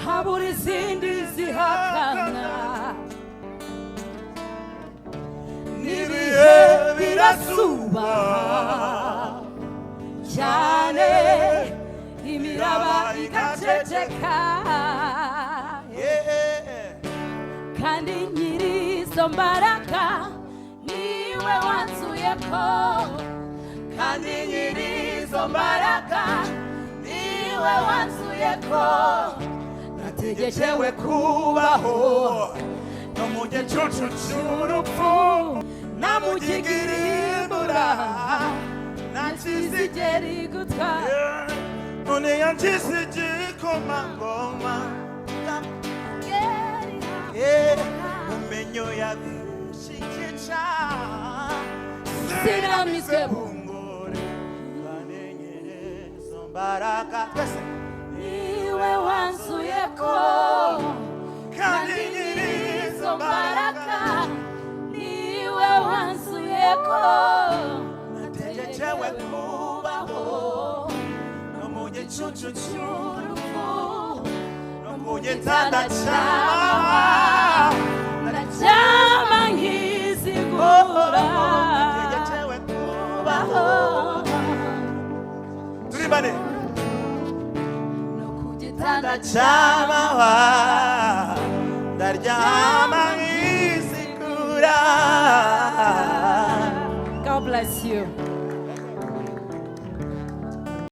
Habura izindi zihakana. N'ibihe birasuba cyane, imiraba igaceceka. Kandi nyiri izo mbaraga niwe wanzuye ko, kandi nyiri izo mbaraga niwe wanzuye ko nategekewe kubaho no mu gicucu cy'urupfu, namugigirimbura nakize ntizigera igutwara. None yangize igikomangoma. Umenyo yabishikica. Sinamizwe bunguri banenyereza mbaraga twese. Niwe wanzuye ko, kandi kandi nyiri nyiri izo izo mbaraga mbaraga niwe wanzuye ko nategekewe kubaho no mu gicucu cy'urupfu, no ku gitanda cy'amahwa ndaryama nkizigura. Nategekewe kubaho. Turimbane. No ku gitanda cy'amahwa ndaryama.